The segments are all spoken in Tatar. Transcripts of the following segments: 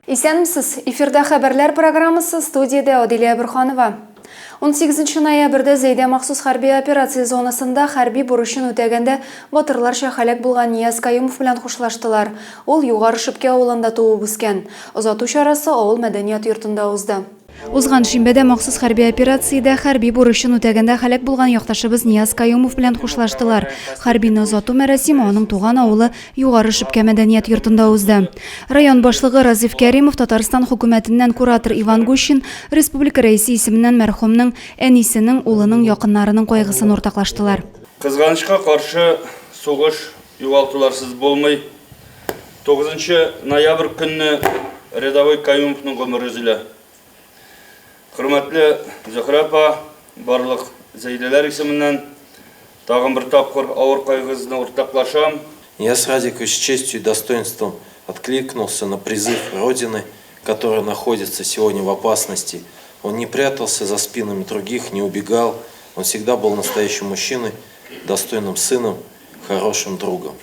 Исәнмесез! Эфирда Хәбәрләр программасы, студиядә Адилә Борһанова. 18 ноябрьдә Зәйдә махсус хәрби операция зонасында хәрби бурычын үтәгәндә батырларча һәлак булган Нияз Каюмов белән хушлаштылар. Ул Югары Шепкә авылында туып үскән. Озату чарасы авыл мәдәният йортында узды. Узган шимбәдә махсус хәрби операциядә хәрби бурычын үтәгәндә һәлак булган якташыбыз Нияз Каюмов белән хушлаштылар. Хәрбине озату мәрасиме аның туган авылы Югары Шепкә мәдәният йортында узды. Район башлыгы Разиф Кәримов, Татарстан хөкүмәтеннән куратор Иван Гущин, республика Рәисе исеменнән мәрхүмнең әнисенең, улының якыннарының кайгысын уртаклаштылар. Кызганычка каршы, сугыш югалтуларсыз булмый. Тугызынчы ноябрь көнне рядовой Каюмовның гомере өзелә. Хөрмәтле Зөһрә апа, барлык зәйлеләр исеменнән тагын бер тапкыр авыр кайгыгызны уртаклашам. Нияз Радикович с честью и достоинством откликнулся на призыв Родины, которая находится сегодня в опасности. Он не прятался за спинами других, не убегал. Он всегда был настоящим мужчиной, достойным сыном, хорошим другом.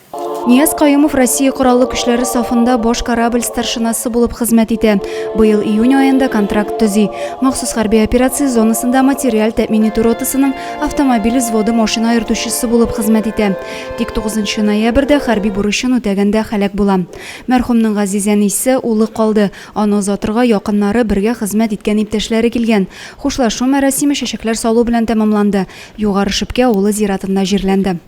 Нияз Каюмов Россия Кораллы көчләре сафында баш корабль старшинасы булып хезмәт итә. Быел июнь аенда контракт төзи. Махсус хәрби операция зонасында материаль тәэмин итү ротасының автомобиль взводы машина йөртүчесе булып хезмәт итә. Тик 9 ноябрьдә хәрби бурычын үтәгәндә һәлак була. Мәрхүмнең газиз әнисе, улы калды. Аны озатырга якыннары, бергә хезмәт иткән иптәшләре килгән. Хушлашу мәрасиме чәчәкләр салу белән тәмамланды. Югары Шепкә авылы зиратында җирләнде.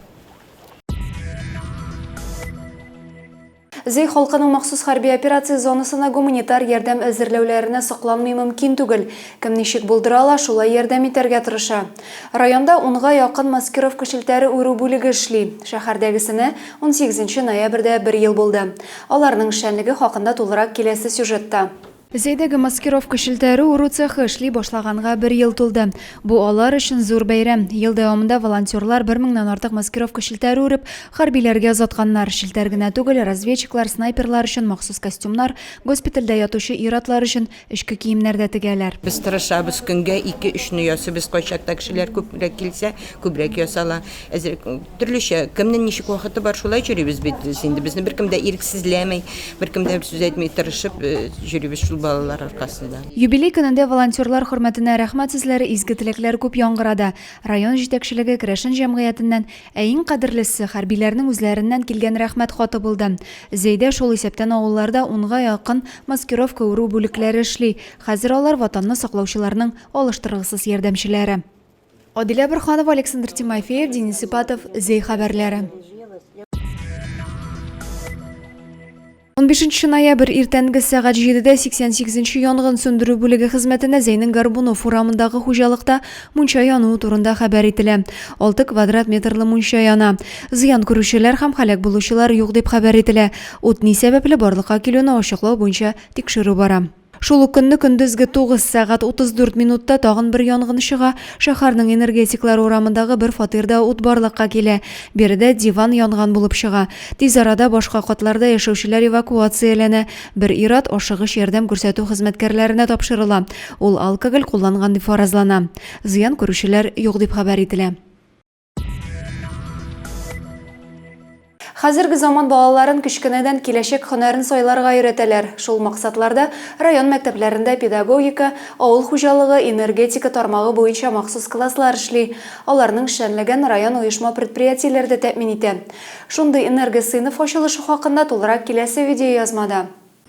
Зәй халкының махсус хәрби операция зонасына гуманитар ярдәм әзерләүләренә сокланмый мөмкин түгел. Кем ничек булдыра ала, шулай ярдәм итәргә тырыша. Районда унга якын маскировка челтәре үрү бүлеге эшли. Шәһәрдәгесенә унсигезенче ноябрьдә бер ел булды. Аларның эшчәнлеге хакында тулырак киләсе сюжетта. Зәйдәге маскировка челтәре үрү цехы эшли башлаганга бер ел тулды. Бу алар өчен зур бәйрәм. Ел дәвамында волонтерлар бер меңнән артык маскировка челтәре үреп, хәрбиләргә озатканнар. Челтәр генә түгел, разведчиклар, снайперлар өчен махсус костюмнар, госпитальдә ятучы ир-атлар өчен эчке киемнәр дә тегәләр. Без тырышабыз, көнгә ике-өчне ясыйбыз. Кайчакта кешеләр күбрәк килсә, күбрәк ясала. Әзрәк төрлечә, кемнең ничек вакыты бар, шулай йөрибез бит без инде. Безне беркем дә ирексезләми, беркем дә бер сүз әйтми, тырышып йөрибез шул балалар аркасында. Юбилей көнендә волонтерлар хөрмәтенә рәхмәт сүзләре, изге теләкләр күп яңгырады. Район җитәкчелеге, керәшен җәмгыятеннән, ә иң кадерлесе, хәрбиләрнең үзләреннән килгән рәхмәт хаты булды. Зәйдә, шул исәптән авылларда унга якын маскировка үрү бүлекләре эшли. Хәзер алар Ватанны саклаучыларның алыштыргысыз ярдәмчеләре. Адилә Борһанова, Александр Тимофеев, Денис Ипатов, Зәй хәбәрләре. 15 ноябрь иртәнге сәгать 7-дә 88 янгын сүндерү бүлеге хезмәтенә Зәйнең Горбунов урамындагы хуҗалыкта мунча януы турында хәбәр ителә. 6 квадрат метрлы мунча яна. Зыян күрүчеләр һәм һәлак булучылар юк дип хәбәр ителә. Ут ни сәбәпле барлыкка килүне ачыклау буенча тикшерү бара. Шул ук көнне көндезге 9 сәгать 34 минутта тагын бер янгын чыга. Шәһәрнең Энергетиклар урамындагы бер фатирда ут барлыкка килә. Биредә диван янган булып чыга. Тиз арада башка катларда яшәүчеләр эвакуацияләнә. Бер ир-ат ашыгыч ярдәм күрсәтү хезмәткәрләренә тапшырыла. Ул алкоголь кулланган дип фаразлана. Зыян күрүчеләр юк дип хәбәр ителә. Хәзерге заман балаларын кечкенәдән киләчәк һөнәрен сайларга өйрәтәләр. Шул максатларда район мәктәпләрендә педагогика, авыл хуҗалыгы, энергетика тармагы буенча махсус класслар эшли. Аларның эшчәнлеген район оешма-предприятиеләре дә тәэмин итә. Шундый энергосыйныф ачылышы хакында тулырак киләсе видеоязмада.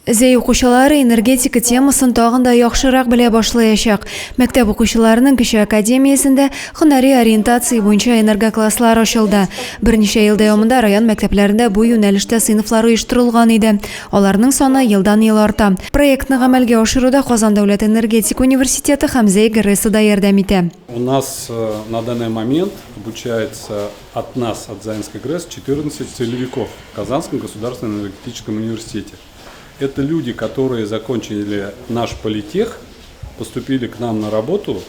Зәй укучылары энергетика темасын тагын да яхшырак белә башлаячак. Мәктәп укучыларының кече академиясендә һөнәри ориентация буенча энергокласслар ачылды. Берничә ел дәвамында район мәктәпләрендә бу юнәлештә сыйныфлар оештырылган иде. Аларның саны елдан-ел арта. Проектны гамәлгә ашыруда Казан дәүләт энергетика университеты һәм Зәй ГРЭСы да ярдәм итә. У нас на данный момент обучается от нас, от Заинской ГРЭС, 14 целевиков в Казанском государственном энергетическом университете. Это люди, которые закончили наш политех, поступили к нам на работу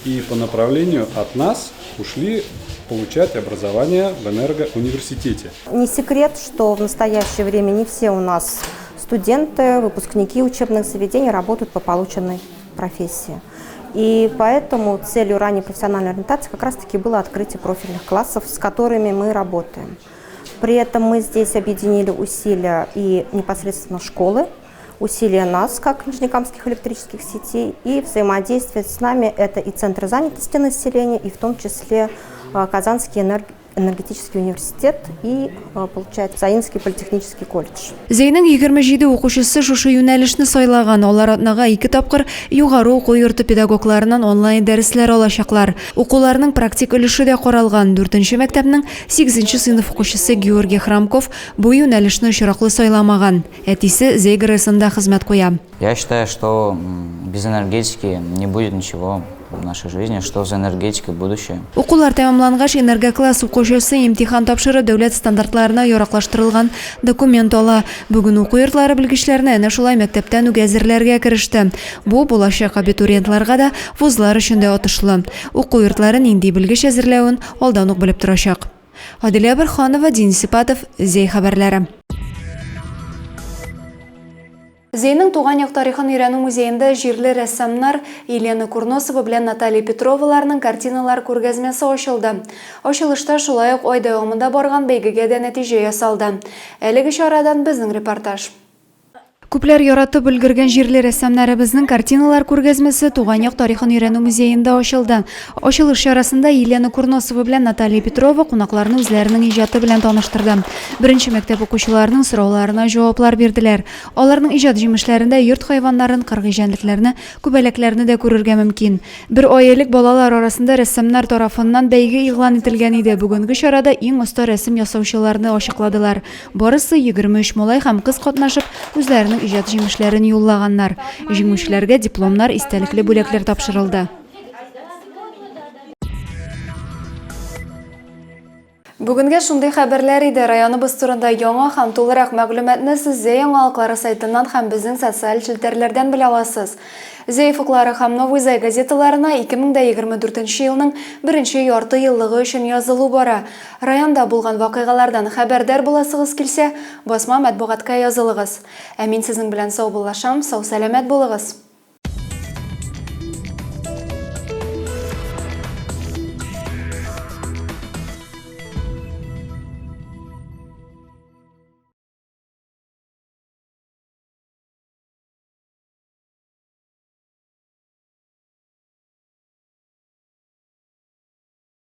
и по направлению от нас ушли получать образование в энергоуниверситете. Не секрет, что в настоящее время не все у нас студенты, выпускники учебных заведений работают по полученной профессии. И поэтому целью ранней профессиональной ориентации как раз-таки было открытие профильных классов, с которыми мы работаем. При этом мы здесь объединили усилия и непосредственно школы, усилия нас, как Нижнекамских электрических сетей, и взаимодействие с нами это и Центры занятости населения, и в том числе Казанский энергетический университет и, получается, Заинский политехнический колледж. Зәйнең 27 укучысы шушы юнәлешне сайлаган. Алар атнага ике тапкыр югары уку йорты педагогларыннан онлайн дәресләр алачаклар. Укуларның практик өлеше дә каралган. Дүртенче мәктәпнең сигезенче сыйныф укучысы Георгий Храмков бу юнәлешне очраклы сайламаган. Әтисе Зәй ГРЭСында хезмәт куя. Я считаю, что без энергетики не будет ничего в нашей жизни, что за энергетикой будущее. Укулар тәмамлангач, энергокласс укучысы имтихан тапшырып, дәүләт стандартларына яраклаштырылган документ ала. Бүген уку йортлары белгечләрне әнә шулай мәктәптән үк әзерләргә кереште. Бу, булачак абитуриентларга да, вузлар өчен дә отышлы. Уку йортлары нинди белгеч әзерләвен алдан ук белеп торачак. Адилә Борһанова, Денис Ипатов, Зәй хәбәрләре. Зәйнең туган як тарихын өйрәнү музеенда җирле рәссамнар Елена Курносова белән Наталья Петроваларның картиналар күргәзмәсе ачылды. Ачылышта шулай ук ай дәвамында барган бәйгегә дә нәтиҗә ясалды. Әлеге чарадан безнең репортаж. Күпләр яратып өлгергән җирле рәссамнарыбызның картиналар күргәзмәсе Туган як тарихын өйрәнү музеенда ачылды. Ачылыш чарасында Елена Курносова белән Наталья Петрова кунакларны үзләренең иҗаты белән таныштырды. Беренче мәктәп укучыларының сорауларына җаваплар бирделәр. Аларның иҗат җимешләрендә йорт хайваннарын, кыргый җәнлекләрне, күбәләкләрне дә күрергә мөмкин. Бер ай элек балалар арасында рәссамнар тарафыннан бәйге игълан ителгән иде. Бүгенге чарада иң оста рәсем ясаучыларны ачыкладылар. Барысы 23 малай һәм кыз катнашып, үзләренең иҗат җимешләрен юллаганнар. Җиңүчеләргә дипломнар, истәлекле бүләкләр тапшырылды. Бүгенгә шундый хәбәрләр иде. Районыбыз турында яңа һәм тулырак мәгълүматны сез Зәй яңалыклары сайтыннан һәм безнең социаль челтәрләрдән белә аласыз. Зәй офыклары һәм Новый Зай газеталарына 2024 елның беренче ярты еллыгы өчен язылу бара. Районда булган вакыйгалардан хәбәрдар буласыгыз килсә, басма матбугатка язылыгыз. Ә мин сезнең белән саубуллашам, сау-сәламәт булыгыз!